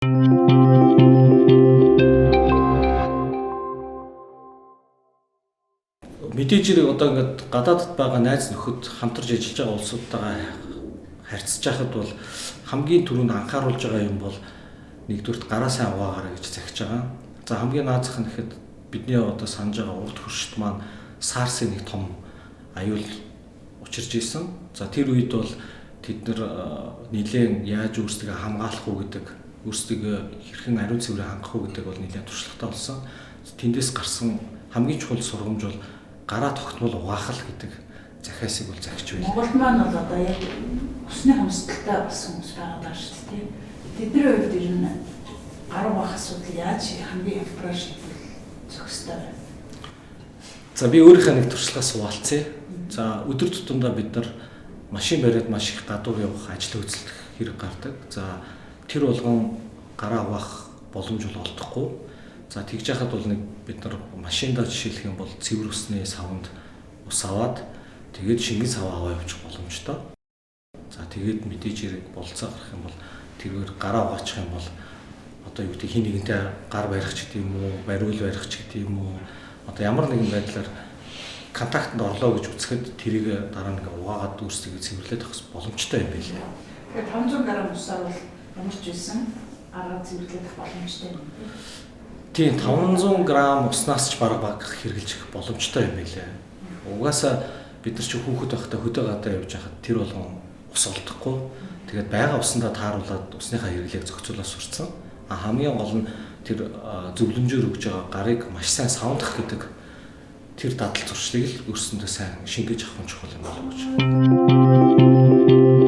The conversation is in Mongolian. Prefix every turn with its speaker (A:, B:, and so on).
A: Мэдээж хэрэг одоо ингээд гадаадд байгаа найз нөхөд хамтарч ажиллаж байгаа улсуудтайгаа харьцаж байхад бол хамгийн түрүүнд анхааруулж байгаа юм бол нэгдүгээрт гараа сайн угаагаарай гэж захиж байгаа. За, хамгийн наазах нь гэхэд бидний одоо санаж байгаа урд хөршид маань SARS-ын нэг том аюул учирч исэн. За, тэр үед бол тэд нар нэлээд яаж өөрсдөө хамгаалах уу гэдэг, өөрсдөө хэрхэн ариун цэврээ хангах уу гэдэг бол нэлээд туршлагатай болсон. Тэндээс гарсан хамгийн чухал сургамж бол гараа тогтмол угаах л гэдэг захиасыг бол захиж байлаа.
B: Монголд маань бол одоо яг усны хомсдолтой болсон хүмүүс байгаа даа шүү дээ. Тэдний хувьд ер нь гар угаах асуудал яаж хамгийн хялбараар шийдвэл зохистой байна?
A: За, би өөрийнхөө нэг туршлагаас хуваалцъя. За, өдөр тутамдаа бид нар машин бариад маш их гадуур явах, ажил үйлдэх хэрэг гардаг. За, тэр болгон гараа угаах боломж бол олдохгүй. За, тэгж яхад бол нэг бид нар машиндаа жишээлх юм бол цэвэр усны савнд ус аваад, тэгээд шингэн саваа аваа явуучих боломжтой. За, тэгээд мэдээж хэрэг болцоо гарах юм бол тэргээр гараа угаачих юм бол одоо юу гэдэг, хин нэгэнтэй гар барих ч гэдэг юм уу, бариул барих ч гэдэг юм уу, одоо ямар нэгэн байдлаар контактанд орлоо гэж үзэхэд тэрийг дараа нь ингээ угаагаад өөрсдөө цэвэрлээд авах боломжтой юм билээ.
B: Тэгэхээр 500 г усаар бол ямар ч байсан гараа цэвэрлээд авах боломжтой юм тийм.
A: Тийм, 500 г уснаас ч бараг баг хэрэгжилж их боломжтой юм билээ. Угаасаа бид нар чи хүүхэд байхдаа хөдөө гадаа явж байхад тэр болгон ус олдохгүй. Тэгээд байгаа усандаа тааруулаад усныхаа хэрэглээг зохицуулаад сурцсан. А хамгийн гол нь тэр зөвлөмжөөр өгж байгаа гарыг маш сайн савндах гэдэг тэр дадал зуршлыг л өөрсөндөө сайн шингээж авах нь чухал юм болов уу гэж.